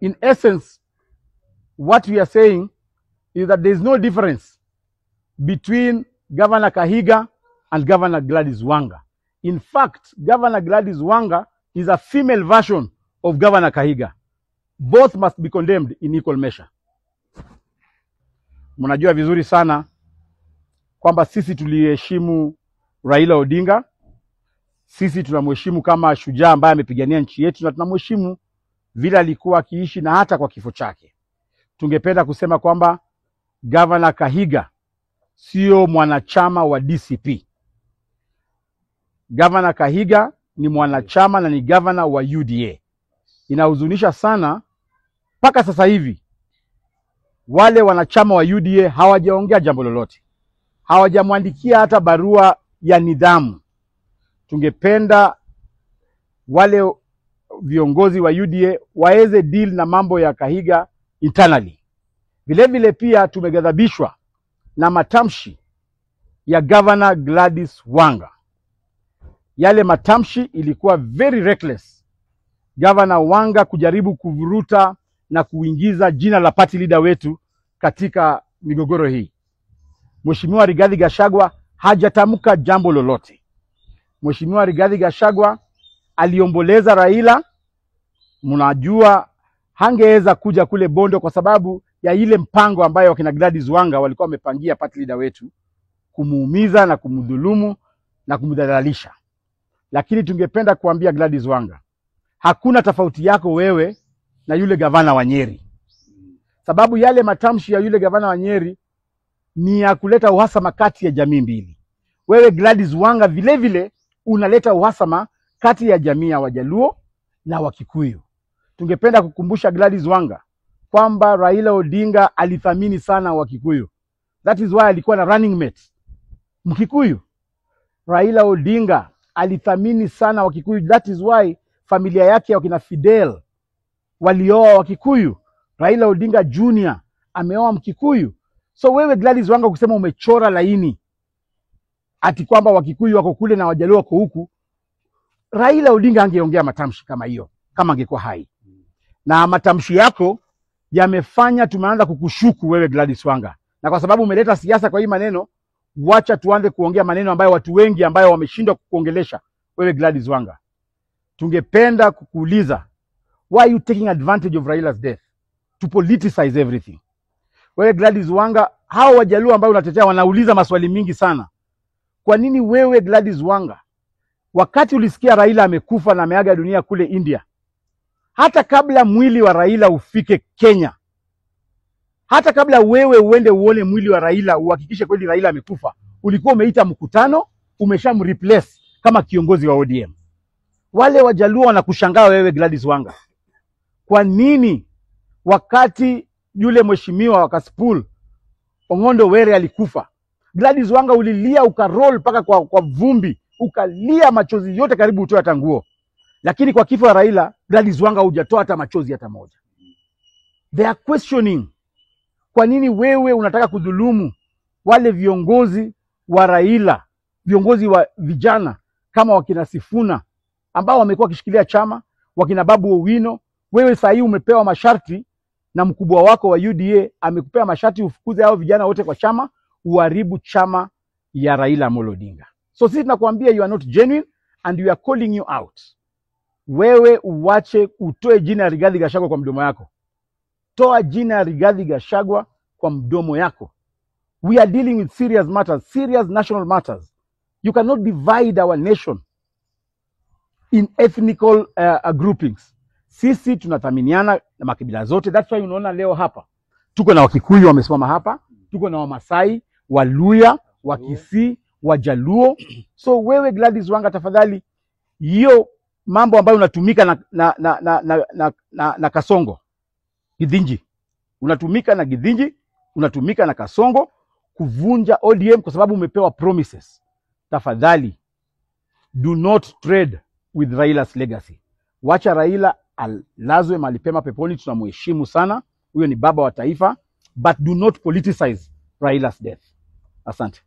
In essence, what we are saying is that there is no difference between Governor Kahiga and Governor Gladys Wanga. In fact, Governor Gladys Wanga is a female version of Governor Kahiga. Both must be condemned in equal measure. Mnajua vizuri sana kwamba sisi tuliheshimu Raila Odinga. Sisi tunamheshimu kama shujaa ambaye amepigania nchi yetu, na tunamheshimu vile alikuwa akiishi na hata kwa kifo chake. Tungependa kusema kwamba Governor Kahiga sio mwanachama wa DCP. Governor Kahiga ni mwanachama na ni governor wa UDA. Inahuzunisha sana mpaka sasa hivi wale wanachama wa UDA hawajaongea jambo lolote, hawajamwandikia hata barua ya nidhamu. Tungependa wale viongozi wa UDA waweze deal na mambo ya Kahiga internally. Vile vile pia tumeghadhabishwa na matamshi ya Governor Gladys Wanga. Yale matamshi ilikuwa very reckless. Governor Wanga kujaribu kuvuruta na kuingiza jina la party leader wetu katika migogoro hii. Mheshimiwa Rigathi Gachagua hajatamka jambo lolote. Mheshimiwa Rigathi Gachagua aliomboleza Raila. Mnajua hangeweza kuja kule Bondo kwa sababu ya ile mpango ambayo wakina Gladys Wanga walikuwa wamepangia party leader wetu kumuumiza na kumdhulumu na kumdhalalisha. Lakini tungependa kuambia Gladys Wanga, hakuna tofauti yako wewe na yule gavana wa Nyeri. Sababu yale matamshi ya yule gavana wa Nyeri ni ya kuleta uhasama kati ya jamii mbili. Wewe Gladys Wanga vile vile unaleta uhasama kati ya jamii ya Wajaluo na Wakikuyu. Tungependa kukumbusha Gladys Wanga kwamba Raila Odinga alithamini sana Wakikuyu. That is why alikuwa na running mate Mkikuyu. Raila Odinga alithamini sana Wakikuyu. That is why familia yake wakina Fidel walioa Wakikuyu. Raila Odinga Junior ameoa Mkikuyu. So wewe Gladys Wanga kusema umechora laini ati kwamba Wakikuyu wako kule na Wajaluo wako huku, Raila Odinga angeongea matamshi kama hiyo kama angekuwa hai. Na matamshi yako yamefanya tumeanza kukushuku wewe Gladys Wanga. Na kwa sababu umeleta siasa kwa hii maneno, wacha tuanze kuongea maneno ambayo watu wengi ambayo wameshindwa kukuongelesha wewe Gladys Wanga. Tungependa kukuuliza, why are you taking advantage of Raila's death to politicize everything? Wewe Gladys Wanga, hao Wajaluo ambao unatetea wanauliza maswali mingi sana. Kwa nini wewe Gladys Wanga, wakati ulisikia Raila amekufa na ameaga dunia kule India, hata kabla mwili wa Raila ufike Kenya, hata kabla wewe uende uone mwili wa Raila uhakikishe kweli Raila amekufa, ulikuwa umeita mkutano, umeshamreplace kama kiongozi wa ODM. Wale Wajaluo wanakushangaa wewe Gladys Wanga. Kwa nini wakati yule mheshimiwa wa Kasipul Ong'ondo Were alikufa, Gladys Wanga ulilia ukaroll mpaka kwa vumbi, ukalia machozi yote karibu utoe hata nguo. Lakini kwa kifo ya Raila, Gladys Wanga hujatoa hata machozi hata moja. They are questioning, kwa nini wewe unataka kudhulumu wale viongozi wa Raila, viongozi wa vijana kama wakina Sifuna ambao wamekuwa wakishikilia chama, wakina Babu Owino. Wewe saa hii umepewa masharti na mkubwa wako wa UDA amekupea masharti ufukuze hao vijana wote kwa chama, uharibu chama ya Raila Amolo Odinga. So sisi tunakuambia you are not genuine and we are calling you out. Wewe uwache, utoe jina ya Rigathi Gachagua kwa mdomo yako. Toa jina ya Rigathi Gachagua kwa mdomo yako. We are dealing with serious matters, serious national matters. You cannot divide our nation in ethnical groupings. Sisi tunathaminiana na makabila zote. That's why unaona leo hapa tuko na Wakikuyu wamesimama hapa, tuko na Wamasai, Waluya, Wakisii, Wajaluo. So wewe Gladys Wanga, tafadhali, hiyo mambo ambayo unatumika na Kasongo Githinji, unatumika na Githinji, unatumika na Kasongo kuvunja ODM kwa sababu umepewa promises. Tafadhali, do not trade with Raila's legacy. Wacha Raila alazwe mahali pema peponi, tunamheshimu sana, huyo ni baba wa taifa, but do not politicize Raila's death. Asante.